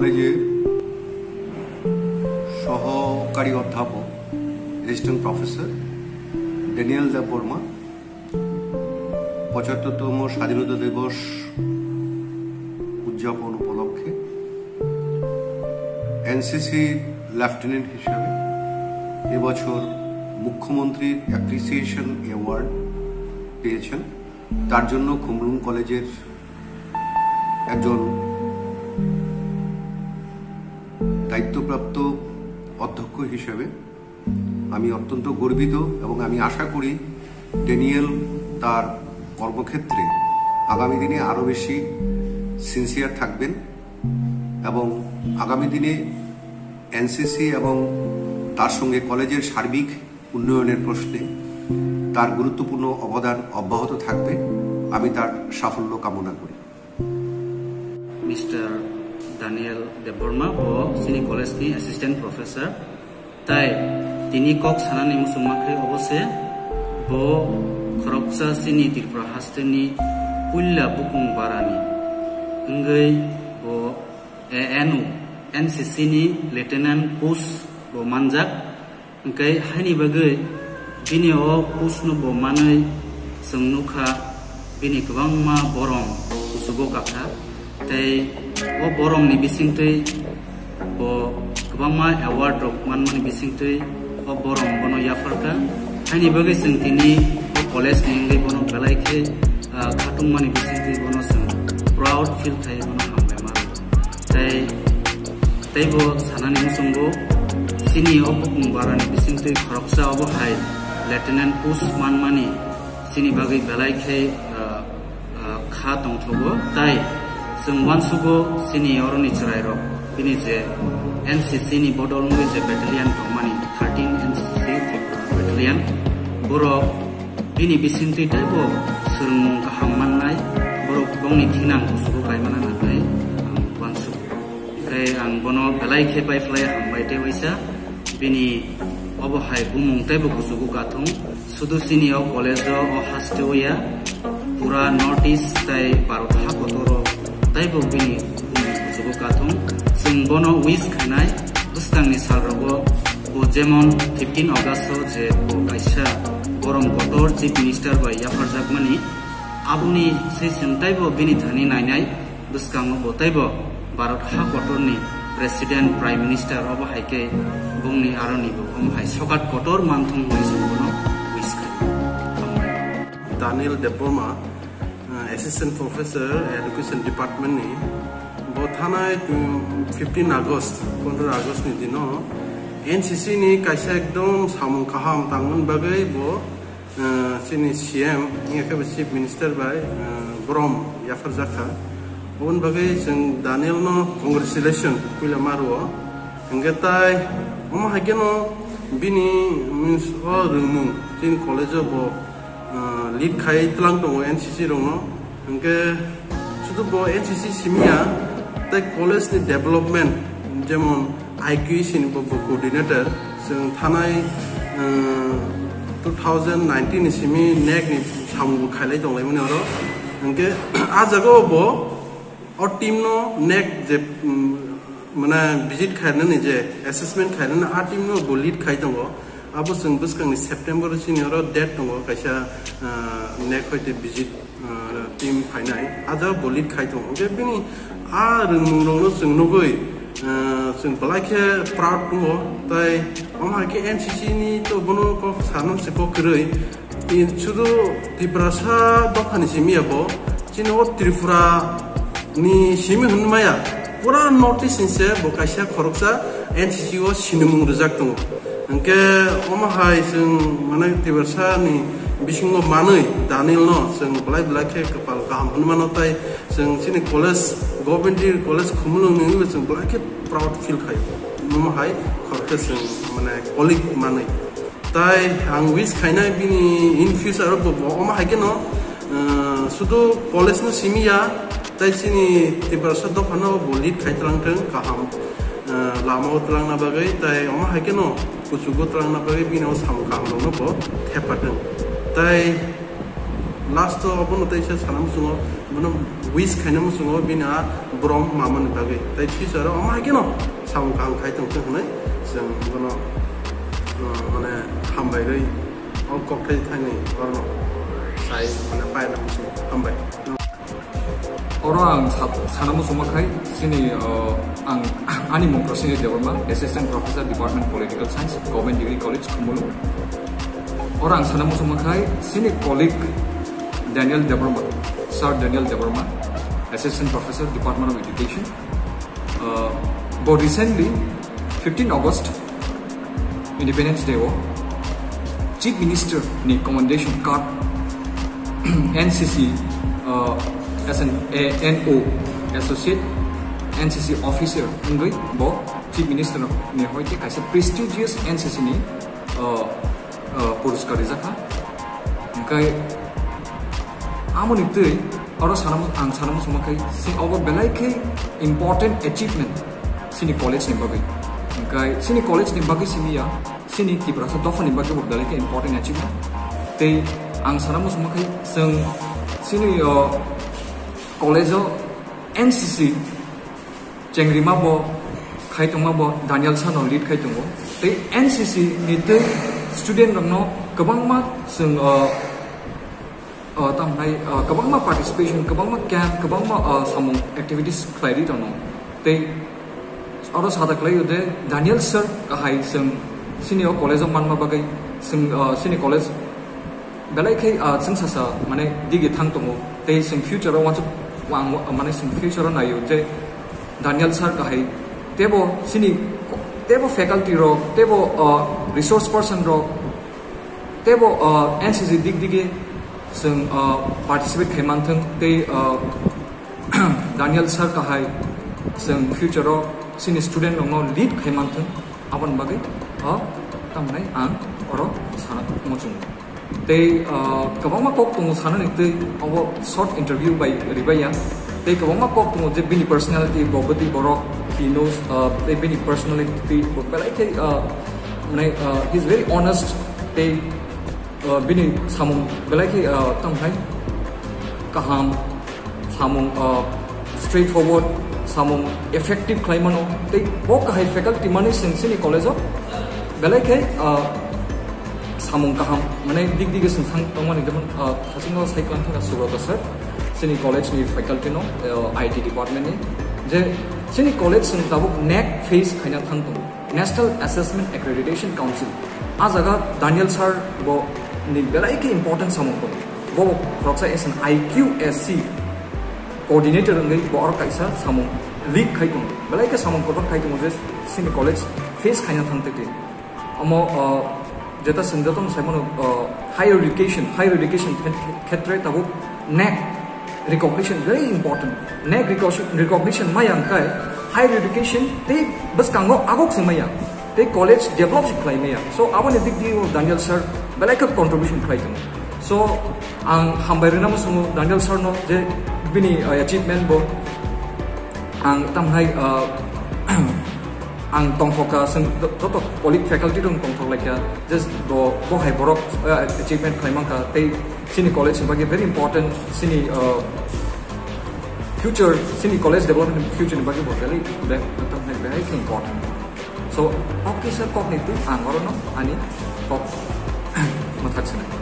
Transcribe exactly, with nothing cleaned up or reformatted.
কলেজের সহকারী অধ্যাপক, অ্যাসিস্ট্যান্ট প্রফেসর ড্যানিয়েল দেববর্মা পঁচাত্তরতম স্বাধীনতা দিবস উদযাপন উপলক্ষে এনসিসি লেফটেন্যান্ট হিসাবে এবছর মুখ্যমন্ত্রীর অ্যাপ্রিসিয়েশন অ্যাওয়ার্ড পেয়েছেন। তার জন্য খুমলুং কলেজের একজন দায়িত্বপ্রাপ্ত অধ্যক্ষ হিসেবে আমি অত্যন্ত গর্বিত এবং আমি আশা করি ড্যানিয়েল তার কর্মক্ষেত্রে আগামী দিনে আরও বেশি সিনসিয়ার থাকবেন এবং আগামী দিনে এনসিসি এবং তার সঙ্গে কলেজের সার্বিক উন্নয়নের প্রশ্নে তার গুরুত্বপূর্ণ অবদান অব্যাহত থাকবে। আমি তার সাফল্য কামনা করি। Mister Daniel Debbarma, bo chini college ni assistant professor. Tai tini kok sanani muchungma khe obo se, bo khoroksa chini Tripura haste ni puila bukung barani wngwi bo A N U, N C C ni lieutenant post bo manjak. Hwnkhe haini bagwi bini o post no bo manwi chwng nukha, bini kwbangma borom kuchugo kakha. Tei o borom ni bisingtwi bo kwbangma award rok manmani bisingtwi o borom bono yapharkha. Haini bagwi chwng tini o college ni wngwi bono belai khe, ah, khatungmani bisingtwi bono chwng proud feel khai bono hambai mano. Tei, tei bo sanani muchungo chini o bukung barani bisingtwi khoroksa obo hai lieutenant post manmani chini bagwi belai khe, ah, ah, kha tongthogo. Tai chwng uansugo chini oroni chwrairok bini je N C C ni bodol wngwi je battalion tongmani, thirteen N C C Tripura battalion, borok bini bisingtwi teibo swrwngmung kaham mannai, borok bongni thinang kuchugo kaimana nangnai ang uansugo. Tei ang bono belai khe pai phlai hambai tei waisa bini obo hai bumung teibo kuchugo kathung. Sudu chini o college o, o haste o ya, pura North East tei Bharat hakotoro teibo bini bumung kuchugo kathung. Chwng bono wish khainai bwskangni salrogo bo jemon fifteen August o je bo kaisa borom kotor Chief Minister bai yapharjakmani, aboni se chwng teibo bini thani nainai. Bwskango bo teibo Bharat ha kotorni President, Prime Minister obo hai khe bongni aroni bo omo hai sokat kotor manthung hwnwi chwng bono wish khaio. Hambai. Daniel Debbarma, uh, Assistant Professor, Education Department ni, bo thanai tu fifteen August, pondro August ni dino N C C ni kaisa ekdom samung kaham tangmani bagwi bo, uh, chini C M, wngya khe bo Chief Minister bai, uh, borom yapharjak kha. Oboni bagwi chwng Daniel no congratulation puila ma rwo. Hwnkhe tai omo hai kheno bini means o rwngmung chini college o bo, uh, lead khai tlang tongo N C C rok no. Hwnkhe sudu bo N C C simi ya, tei college ni development, jemon I Q C ni bo, bo coordinator, chwng thanai, uh, two thousand nineteen ni simi NEC ni samung bo khailai tonglaimani oro. Hwnkhe ah jaga o bo o team no NEC je, um, mane visit khainani je assessment khainani a team no bo lead khai tongo. Abo chwng bwskangni September o chini oro date tongo kaisa, ah, NEC hoite visit, ah, team phainai. A jaga bo lead khai tongo. Hwnkhe bini a rwngmung rokno chwng nugwi, ah, chwng belai khe proud tongo. Tai omo hai khe N C C ni to bono kok sanam se kok kwrwi. Sudu Tiprasa dophani simi ya bo, chini o Tripura ni simi hwnwi maya, pura North East ni se bo kaisa khoroksa N C C o sinimung rijak tongo. Hwnkhe omo hai chwng mane Tiprasa ni bisingo manwi Daniel no chwng belai belai khe kwpal kaham hwnwi mano, tai chwng chini college, Government Degree College Khumulwng ni wngwi chwng belai khe proud feel khaio. Omo hai khoroksa chwng mane colleague manwi. Tai ang wish khainai bini in future o bo, bo omo hai kheno, eh, sudu college no simi ya, tai chini Tiprasa dophano bo lead khai tlang thung kaham, eh, lama o tlangna bagwi, tai omo hai kheno kuchugo tlangna bagwi bini o samung kaham rokno bo thepa thung. Tai Last o bono tei se sana muchungo, bono wish khaina muchungo bini a borom mamani bagwi. Tei future o ama haikeno samung kaham khai tongthung hwnwi chwng bono, uh, mane hambai rwi o kokthai thaini borno sai mane paina muchungo. Hambai. Oro ang sa-, sana muchungma khai chini, uh, ang ani mung Prosenjit Debbarma, Assistant Professor, Department Political Science, Government Degree College, Khumulwng. Oro ang sana muchungma khai chini colleague Daniel Debbarma, Sir Daniel Debbarma, Assistant Professor, Department of Education. Uh, bo recently fifteen August Independence Day o Chief Minister ni commendation card N C C, uh, as an A N O, Associate N C C Officer wngwi bo Chief Minister ni hoite kaisa prestigious N C C ni, uh, uh, puruskar rijak kha. Hingkai amoni twi oro sana mu-, ang sana muchungma khai, si obo belai khe important achievement chini college ni bagwi. Hingkai chini college ni bagwi simi ya, chini Tiprasa dopha ni bagwi bo belai khe important achievement. Tei ang sana muchungma khai chwng chini, o, college o N C C chengrima bo khai tongma bo Daniel Sir no lead khai tongo. Tei N C C ni tei student rokno kwbangma chwng, uh, uh, tamo hwnai, uh, kwbangma participation, kwbangma camp, kwbangma, uh, samung activities khlai ri tongo. Tei oro sada khlaio de Daniel Sir kahai chwng chini o college o manma bagwi chwng, uh, chini college belai khe, ah, chwng sasa, mane, digi thang tongo. Tei chwng future o wansuk, wang, mane, chwng future o naio je Daniel Sir kahai tebo chini, tebo faculty rok, tebo, ah, resource person rok, tebo, ah, N C C dik digi chwng, ah, participate khai manthwng tei, ah, Daniel Sir kahai chwng future o chini student rokno lead khai manthwng. Aboni bagwi, o, tamni ang oro sana muchungo. Tei, o, kwbangma kok tongo sanani twi, obo short interview bai ribaiya. Tei kwbangma kok tongo je bini personality, bo bwtwi borok, he knows, o, tei bini personality bo belai khe, o, mane, o, he is very honest, tei, o, bini samung belai khe, o, tamo hai kaham, samung, o, straightforward, samung effective khlai mano. Tei bo kahai faculty manwi chwng chini college o belai khe, o, samung kaham, mane, dik dik chwng thang tongmani, jemon, o, thasingo sai klang thangkha Subrata sir, chini college ni faculty no, o, I T department ni, je chini college chwng tabuk NAAC face khaina thang tongo. National Assessment Accreditation Council. A jaga Daniel Sir bo ni belai khe important samung tongo. Bo khoroksa as an I Q S C coordinator wngwi bo oro kaisa samung lead khai tongo. Belai khe samung kotor khai tongo je chini college face khaina thang tei tei. Omo, uh, jeta chwng jotono sai mano, uh, higher education, higher education khet-, khetre tabuk NAAC recognition very important. NAAC recognition, recognition maya hwnkhe higher education tei bwskango agok se maya, tei college develop se khlai maya. So, aboni dik dio Daniel sir belai khe contribution khlai tongo. So, ang hambai rwna muchungo Daniel sir no je bini, uh, achievement bo ang tamhai, uh, ang tongthok kha, chwng joto colleague faculty rok tongthok lai kha, just bo, bo hai borok, uh, achievement khlai man kha, tei chini college ni bagwi very important, chini, uh, future, chini college development future ni bagwi bo belai be-, tamo hai behai khe important. So, okay sir, kok ni twi ang oro no ani kok mwthak sinai.